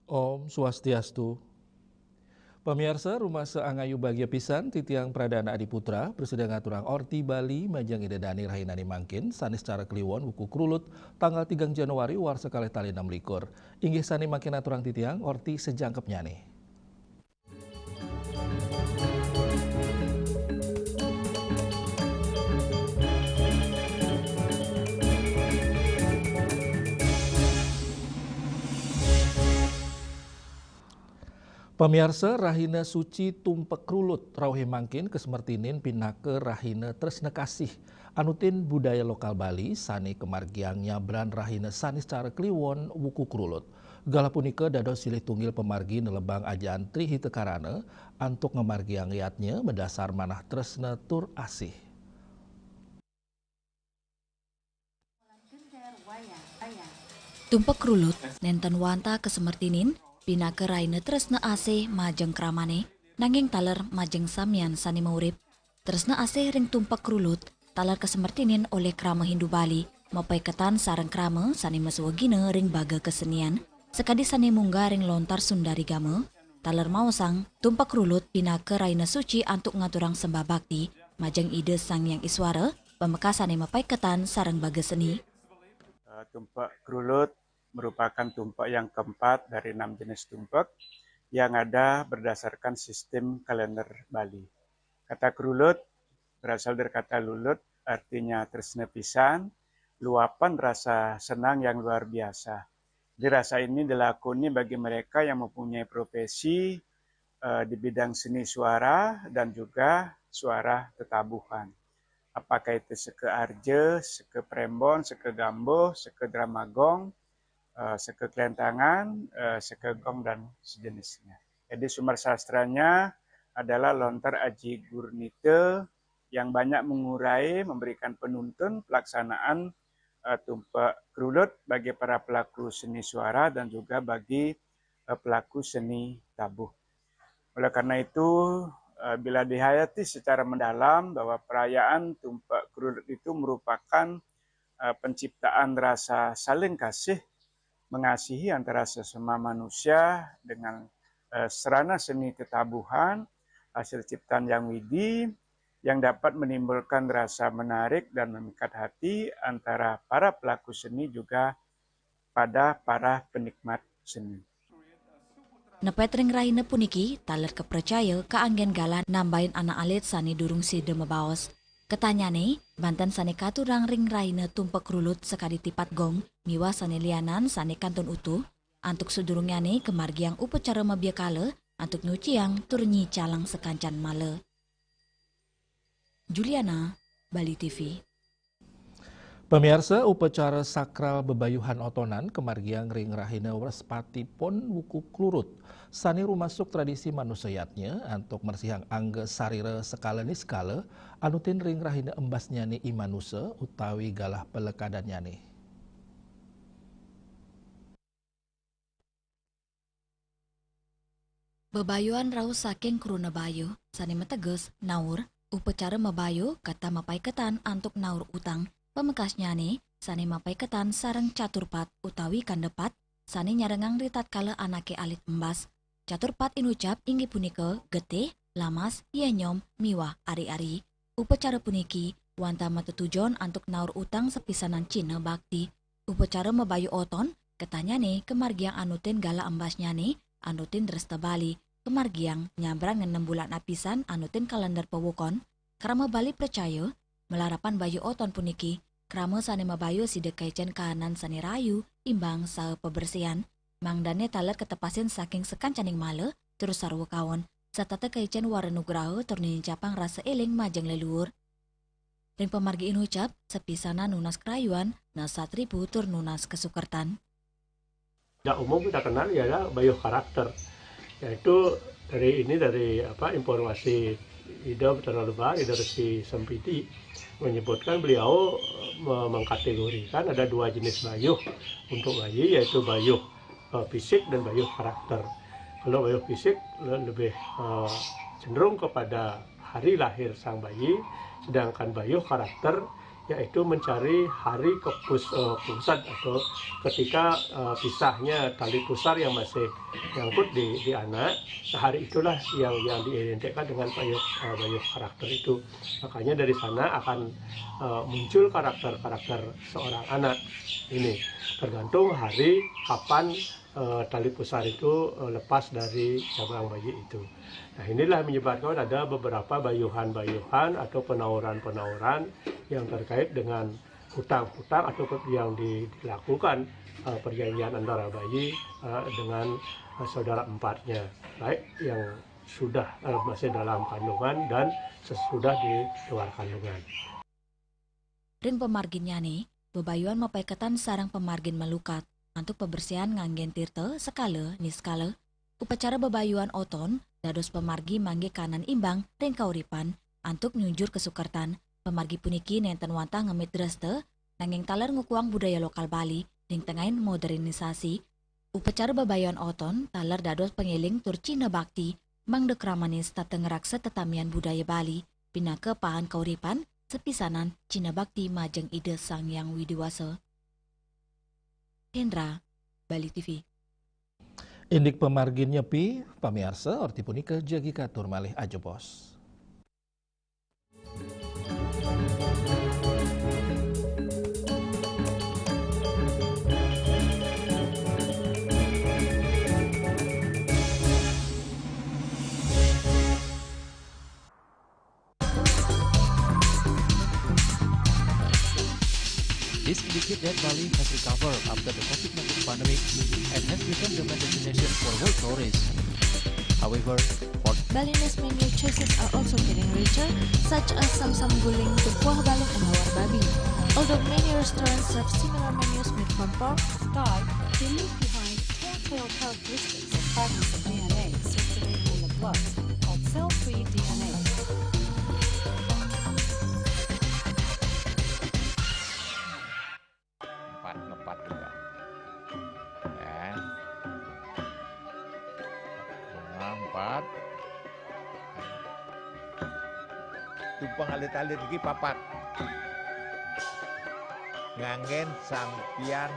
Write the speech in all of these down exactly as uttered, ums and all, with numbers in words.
Om Swastiastu. Pamiarsa, rumasa angayu bagia pisan titiang Pradana Adi Putra, prasida ngaturang orti Bali majeng Ida Dani rahinane mangkin, sane sacara kliwon wuku Krulut, tanggal tigang Januari warsa kalih tali enam likur. Inggih sane mangkin aturang titiang orti sajangkepnyane. Pamiarsa, rahina suci Tumpek Krulut rauhing mangkin kasemertinin pinaka rahina tresna kasih, anutin budaya lokal Bali sane kamargiang nyabran rahina sane sacara kliwon wuku Krulut. Galah punika dados silih tunggil pamargi nelebang ajaan Tri Hita Karana antuk ngamargiang yadnya madasar manah tresna tur asih. Tumpek Krulut nenten wantah kasemertinin pinaka rahina tresna asih majeng kramane, nanging taler majeng samian sane maurip. Tresna asih ring Tumpek Krulut taler kasemertinin olih krama Hindu Bali, mapaiketan sareng krama sane maswagina ring baga kasenian, sakadi sane munggah ring lontar Sundari Gama, taler maosang Tumpek Krulut pinaka rahina suci antuk ngaturang sembah bakti majeng Ida Sang Hyang Iswara, pamekasane mapaiketan sareng baga seni. Eh, Tumpek Krulut merupakan tumpek yang keempat dari enam jenis tumpek yang ada berdasarkan sistem kalender Bali. Kata Krulut berasal dari kata lulut, artinya tresna pisan, luapan rasa senang yang luar biasa. Jadi rasa ini dilakoni bagi mereka yang mempunyai profesi, eh, di bidang seni suara dan juga suara tetabuhan. Apakah itu seka arja, seka prembon, seka gambuh, seka drama gong, eh, seka kelentangan, eh, seka gong dan sejenisnya. Jadi sumber sastranya adalah lontar Aji Gurnita yang banyak mengurai, memberikan penuntun pelaksanaan, eh, Tumpek Krulut bagi para pelaku seni suara dan juga bagi, eh, pelaku seni tabuh. Oleh karena itu, eh, bila dihayati secara mendalam bahwa perayaan Tumpek Krulut itu merupakan, eh, penciptaan rasa saling kasih, mengasihi antara sesama manusia dengan, eh, sarana seni tetabuhan, hasil ciptaan Hyang Widhi, yang dapat menimbulkan rasa menarik dan memikat hati antara para pelaku seni juga pada para penikmat seni. Nepet ring rahina puniki, taler kapracaya kaanggen galah nambahin anak alit sane durung sida mabaos. Ketanyane, banten sane katurang ring rahina Tumpek Krulut sakadi tipat gong miwah sane lianan sane kantun utuh, antuk sadurungyane kamargiang upacara mabiakala antuk nyuciang tur nyicalang sakancan mala. Juliana, Bali T V. Pamiarsa, upacara sakral bebayuhan otonan kamargiang ring rahina Wrespati Pon wuku Krulut, sane rumasuk tradisi manusa yadnya antuk mersihang angga sarira sekala niskala, anutin ring rahina embasnyane i manusa utawi galah palekadannyane. Bebayuhan rauh saking kruna bayuh, sane mateges naur, upacara mabayuh kadah mapaiketan antuk naur utang, pamekasnyane sane mapaiketan sareng catur pat utawi kanda pat, sane nyarengang ritatkala anake alit embas. Catur pat inucap inggih punika getih, lamas, yenyom, miwah ari-ari. Upacara puniki wantah matetujon antuk naur utang sapisanan cihna bakti. Upacara mabayuh oton, ketanyane kamargiang anutin galah embasnyane, anutin dresta Bali, kamargiang nyabran ngenem bulan apisan anutin kalender pawukon. Krama Bali pracaya, malarapan bayuh oton puniki, krama sane mabayuh sida kaicen kahanan sane rahayu, imbang saha pabersihan. Mangdane taler katepasin saking sakancaning mala, tur sarwa kaon, satata kaicen wara nugraha tur nincapang rasa eling majeng leluhur. Ring pamargi inucap, sapisanan nunas krayuan, nasat ripu tur nunas kasukertan. Tidak umum kita kenal ialah bayuh karakter, yaitu dari ini dari apa informasi Ida Betara Lebar, Ida Resi Sempidi menyebutkan beliau me- mengkategorikan ada dua jenis bayuh untuk bayi, yaitu bayuh eh, fisik dan bayuh karakter. Kalau bayuh fisik le- lebih eh, cenderung kepada hari lahir sang bayi, sedangkan bayuh karakter yaitu mencari hari kepus, eh, pusat atau ketika, eh, pisahnya tali pusar yang masih nyangkut di, di anak. Nah, hari itulah yang, yang diidentikan dengan bayuh, eh, bayuh karakter itu. Makanya dari sana akan, eh, muncul karakter-karakter seorang anak ini, tergantung hari kapan, eh, tali pusar itu, eh, lepas dari cabang bayi itu. Nah, inilah menyebabkan ada beberapa bayuhan-bayuhan atau penauran-penauran yang terkait dengan hutang-hutang atau yang di-, dilakukan, eh, perjanjian antara bayi, eh, dengan, eh, saudara empatnya, baik yang sudah, eh, masih dalam kandungan dan sesudah di luar kandungan. Ring pamarginnyane, bebayuan mapaiketan sareng pamargin malukat antuk pabersihan nganggen tirta sekala niskala. Upacara bebayuan oton dados pamargi manggihin kanan imbang ring kauripan antuk nyujur kasukertan. Pamargi puniki nenten wantah ngemit dresta, nanging taler ngukuhang budaya lokal Bali ring tengahin modernisasi. Upacara bebayuan oton taler dados pangeling tur cihna bakti mangda kramané setata ngraksa tetamian budaya Bali pinaka pahan kauripan sapisanan cihna bakti majeng Ida Sang Hyang Widhi Wasa. Hendra, Bali T V. Indik pamargin nyepi, pamiarsa, orti punika jagi katur malih ajebos. This indicates that Bali has recovered after the COVID nineteen pandemic and has become the main destination for world tourists. However, for Balinese menu choices are also getting richer, such as samsam guling, tumpah balung, and lawar babi. Although many restaurants serve similar menus made from pork, Sky, they leave behind telltale characteristics of fragments of D N A circulating in the blood called cell-free D N A. Empat ngepat juga. Ya. Nah, empat. Tumpeng alit-alit iki papat. Nganggen sampian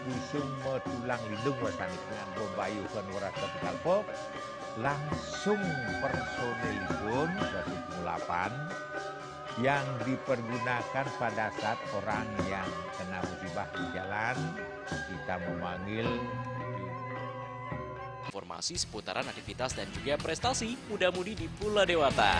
busung metulang lindung wasanipun bebayuhan weras kapital pop langsung personilipun David Mulapan yang dipergunakan pada saat orang yang kena musibah di jalan, kita memanggil. Informasi seputaran aktivitas dan juga prestasi muda-mudi di Pulau Dewata.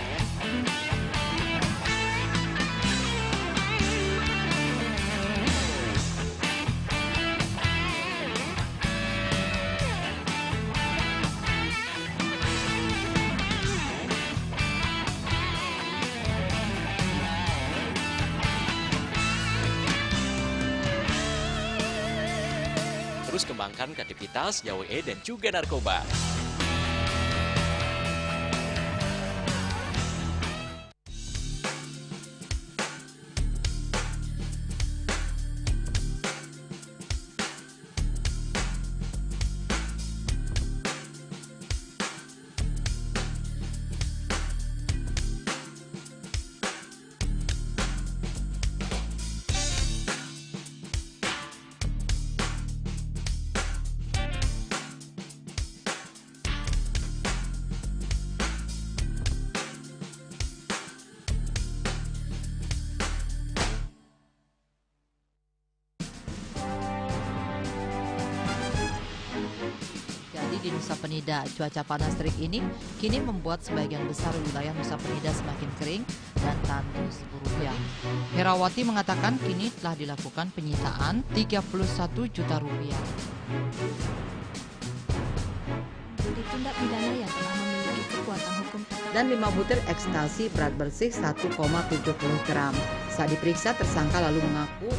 Terus kembangkan kreativitas, jauhi dan juga narkoba. Di Nusa Penida, cuaca panas terik ini kini membuat sebagian besar wilayah Nusa Penida semakin kering dan tandus hujan. Herawati mengatakan kini telah dilakukan penyitaan tiga puluh satu juta rupiah. Ditindak pidana yang telah memiliki kekuatan hukum tetap. Dan lima butir ekstasi berat bersih satu koma tujuh puluh gram. Saat diperiksa, tersangka lalu mengaku.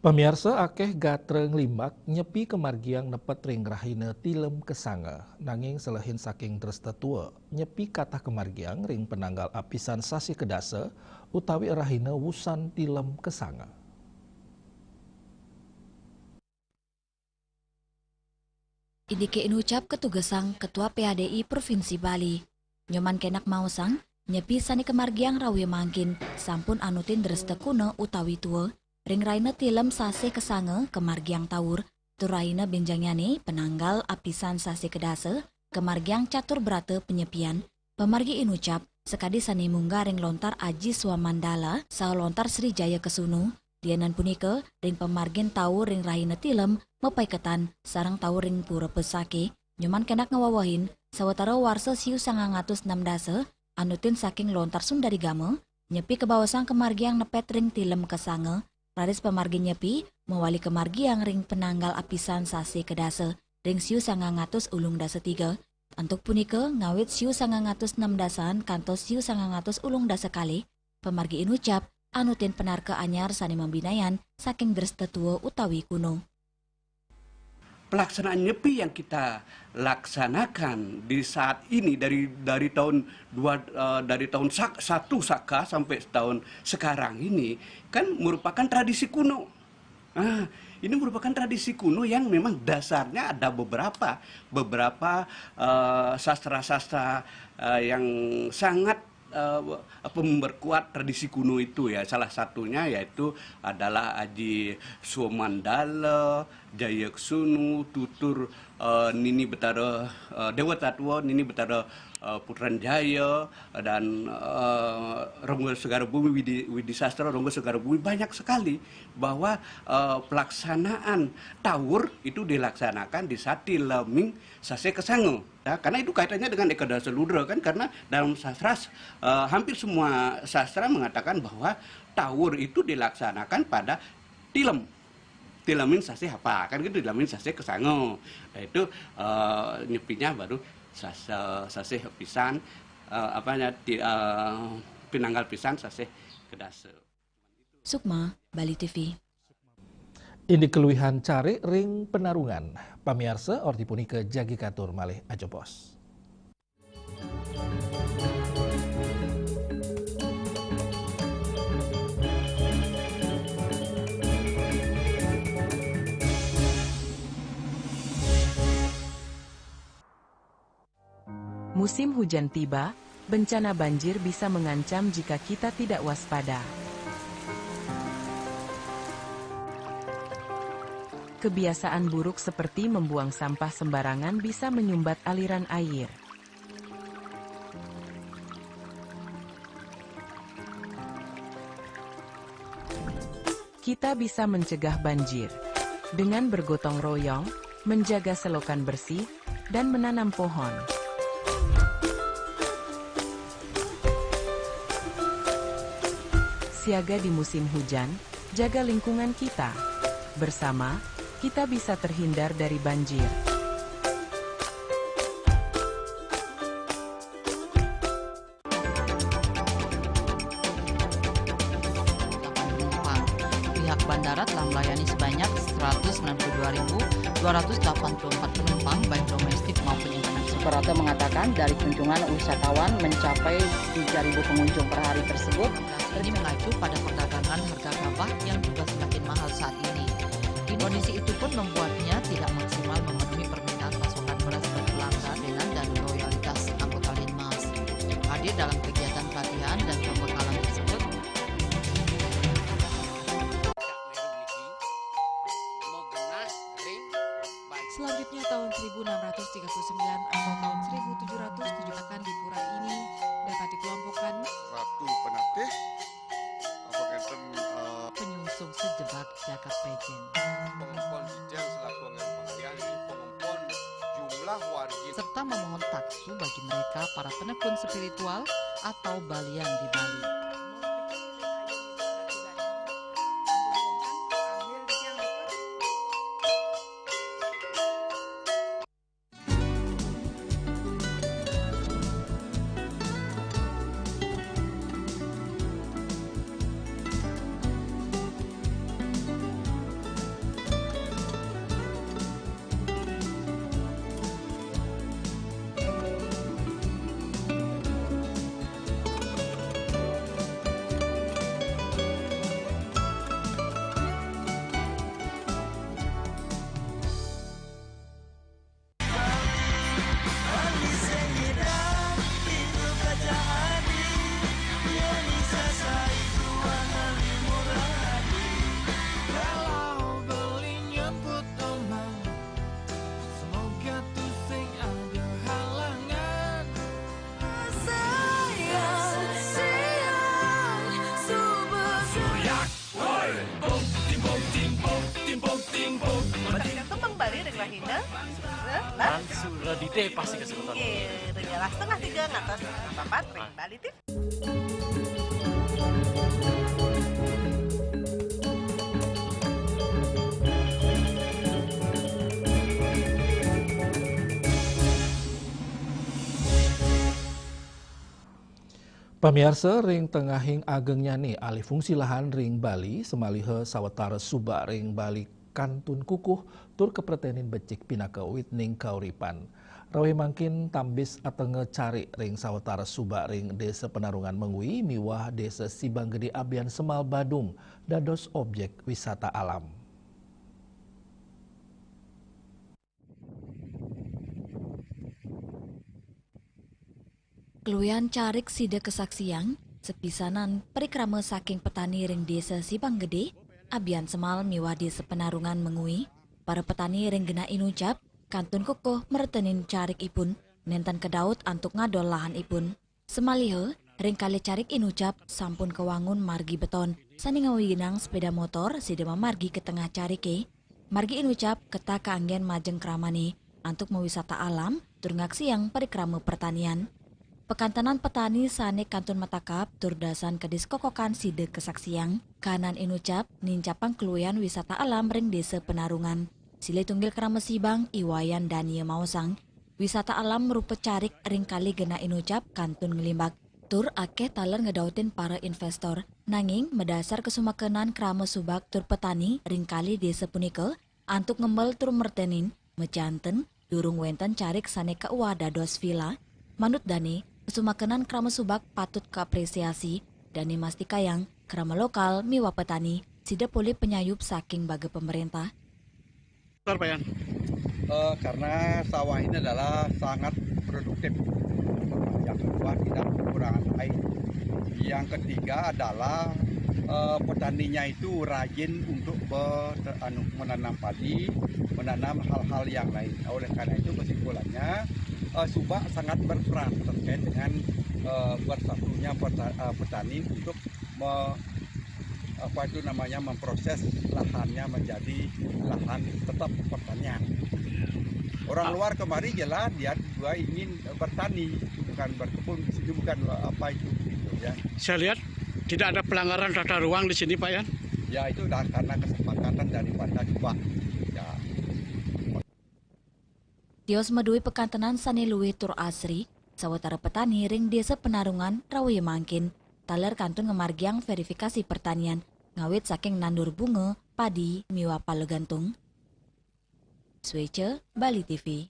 Pamiarsa, akéh gatra nglimbak nyepi kamargiang nepet ring rahina Tilem Kasanga, nanging selehin saking dresta tua, nyepi katah kamargiang ring pananggal apisan sasih kadasa utawi rahina wusan Tilem Kasanga. Indiké inucap katugesang Ketua P A D I Provinsi Bali. Nyoman Kenak maosang, nyepi sané kamargiang rauh mangkin sampun anutin dresta kuna utawi tua, ring rahina Tilem sasih Kasanga kamargiang taur, tur rahina bénjangnyané pananggal apisan sasih kadasa kamargiang catur brata panyepian. Pamargi inucap, sakadi sané munggah ring lontar Aji Swamandala saha lontar Sri Jaya Kesunu, lianan punika ring pamargin taur ring rahina Tilem mapaiketan sareng taur ring Pura Pesake. Nyoman Kenak ngawewehin, sawatara warsa siu sangang atus enam dasa, anutin saking lontar Sundarigama, nyepi kabaosang kamargiang nepet ring Tilem Kasanga, raris pamargi nyepi mawali kamargiang ring pananggal apisan sasih kadasa ring siu sangang atus ulung dasa tiga. Antuk punika, ngawit siu sangang atus enam dasaan kantos siu sangang atus ulung dasa kalih, pamargi inucap anutin panarka anyar sané mabinayan saking dresta tua utawi kuno. Pelaksanaan Nyepi yang kita laksanakan di saat ini dari, dari tahun dua, eh, dari tahun sak-, satu Saka sampai tahun sekarang ini kan merupakan tradisi kuno. Ah, ini merupakan tradisi kuno yang memang dasarnya ada beberapa, beberapa, eh, sastra-sastra, eh, yang sangat, eh, apa, memperkuat tradisi kuno itu, ya. Salah satunya yaitu adalah Aji Somandala, Jayaksunu, tutur, eh, Nini Betara, eh, Dewa Tatwa, Nini Betara, eh, Putran Jaya, dan, eh, Ronggo Segara Bumi, Widi, Widi Sastra, Ronggo Segara Bumi, banyak sekali bahwa, eh, pelaksanaan taur itu dilaksanakan di saat Tileming Sasih Kasanga. Ya, karena itu kaitannya dengan Eka Dasa Ludra kan, karena dalam sastra, eh, hampir semua sastra mengatakan bahwa taur itu dilaksanakan pada Tilem. Tileming Sasih apa? Kan gitu, Tileming Sasih Kasanga. Nah, itu, eh, nyepinya baru sas-, eh, sasih pisan, eh, apanya, ti-, eh, pinanggal pisan sasih kadasa. Sukma, Bali T V. Indik kaluihan carik ring panarungan. Pamiarsa, orti punika jagi katur malih ajebos. Musim hujan tiba, bencana banjir bisa mengancam jika kita tidak waspada. Kebiasaan buruk seperti membuang sampah sembarangan bisa menyumbat aliran air. Kita bisa mencegah banjir dengan bergotong royong, menjaga selokan bersih, dan menanam pohon. Siaga di musim hujan, jaga lingkungan kita. Bersama, kita bisa terhindar dari banjir. Pihak bandara telah melayani sebanyak seratus sembilan puluh dua ribu dua ratus delapan puluh empat penumpang, baik domestik maupun internasional. Suprapto mengatakan dari kunjungan wisatawan mencapai tiga ribu pengunjung per hari tersebut. Ini mengacu pada perdagangan harga gabah yang juga semakin mahal saat ini. Kondisi itu pun membuatnya tidak maksimal memenuhi permintaan pasokan beras bagi pelanggan dan loyalitas anggota Linmas. Hadir dalam kegiatan pelatihan dan pembekalan tersebut. Selanjutnya, tahun seribu enam ratus tiga puluh sembilan atau tahun seribu tujuh ratus tujuh akan di pura ini dapat dikelompokkan Ratu Penatih, apa ngenten, eh, penyungsung sejebak jagat pejen. Pengempon Dijang selaku angin pengalian, ini pengempon jumlah wargi. Serta memohon taksu bagi mereka para penekun spiritual atau balian di Bali. Ide pasti kesempatan. Iya, itu ya lah. Setengah tiga ngatas papat, Bali T V. Pamiarsa, ring tengahing agengnyane alih fungsi lahan ring Bali, samaliha sawatara subak ring Bali kantun kukuh tur kapretenin becik pinaka wit ning kauripan. Rawuh mangkin tambis atenga carik ring sawatara subak ring Desa Penarungan Mengwi miwah Desa Sibang Gede Abian Semal Badung dados objek wisata alam. Kaluihan carik sida kasaksiang, sapisanan parikrama saking petani ring Desa Sibang Gede, Abian Semal miwah Desa Penarungan Mengwi, para petani ring genah inucap kantun kukuh mretenin carikipun, nenten kadaut antuk ngadol lahanipun. Samaliha, ring kalih carik inucap sampun kawangun margi beton, sane ngawiginang sepeda motor sida mamargi ka tengah carike. Margi inucap ketah kaanggen majeng kramane antuk mawisata alam tur ngaksiang parikrama pertanian. Pakantenan petani sane kantun matakap tur dasan kedis kokokan sida kasaksiang. Kahanan inucap nincapang kaluihan wisata alam ring Desa Penarungan. Silih tunggil krama Sibang, I Wayan Dania maosang, wisata alam rupa carik ring kalih genah inucap kantun nglimbak. Tur akeh taler ngedautin para investor. Nanging madasar kasumakenan krama subak tur petani ring kalih desa punika, antuk ngembel tur mretenin, majanten durung wenten carik sane kauwah dados vila. Manut dane, kasumakenan krama subak patut kaapresiasi. Dane mastikayang, krama lokal miwah petani sida polih panyayup saking baga pemerintah. Sir, Pak Yan. Eh, karena sawah ini adalah sangat produktif. Yang kedua, tidak kekurangan air. Yang ketiga adalah, eh, petaninya itu rajin untuk ber-, anu, menanam padi, menanam hal-hal yang lain. Oleh karena itu, kesimpulannya, eh, subak sangat berperan terkait dengan, eh, bersatunya peta-, eh, petani untuk me-, apa itu namanya, memproses lahannya menjadi lahan tetap pertanian. Orang luar kemari jelas dia juga ingin bertani, itu bukan berkebun, itu bukan apa itu, gitu ya. Saya lihat tidak ada pelanggaran tata ruang di sini, Pak Yan. Ya, itu dah karena kesepakatan daripada juga. Ya. Tios madue pakantenan sane luih tur asri, sawatara petani ring Desa Penarungan rawuh mangkin, taler kantun ngamargiang verifikasi pertanian, ngawit saking nandur bunga, padi, miwah pala gantung. Swéca, Bali T V.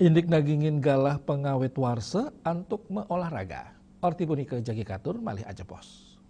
Indik nagingin galah pangawit warsa antuk maolahraga. Orti punika jagi katur malih ajebos.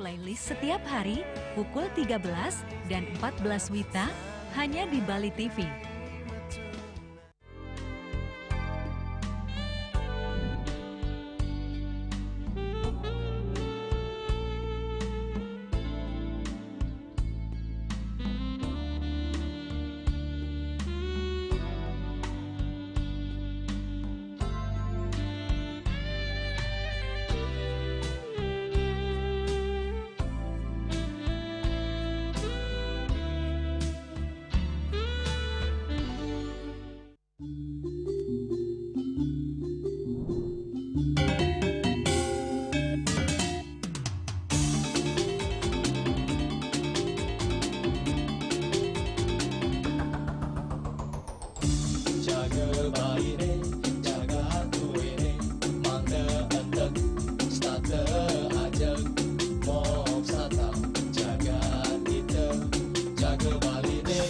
Playlist setiap hari pukul tiga belas dan empat belas wita hanya di Bali T V. Jaga baline, jaga tuene, mangda entek, stata ajeg, mok satang, jaga ita, jaga baline.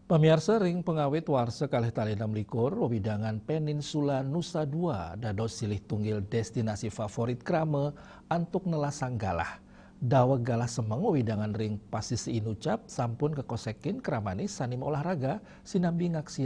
Pamiarsa, ring pangawit warsa kalih tali enam likur, wewidangan Peninsula Nusa Dua dados silih tunggil destinasi favorit krama antuk nelasang galah. Daweg galah semeng wewidangan ring pasisi inucap sampun kakosekin kramane sane maolahraga sinambi ngaksiang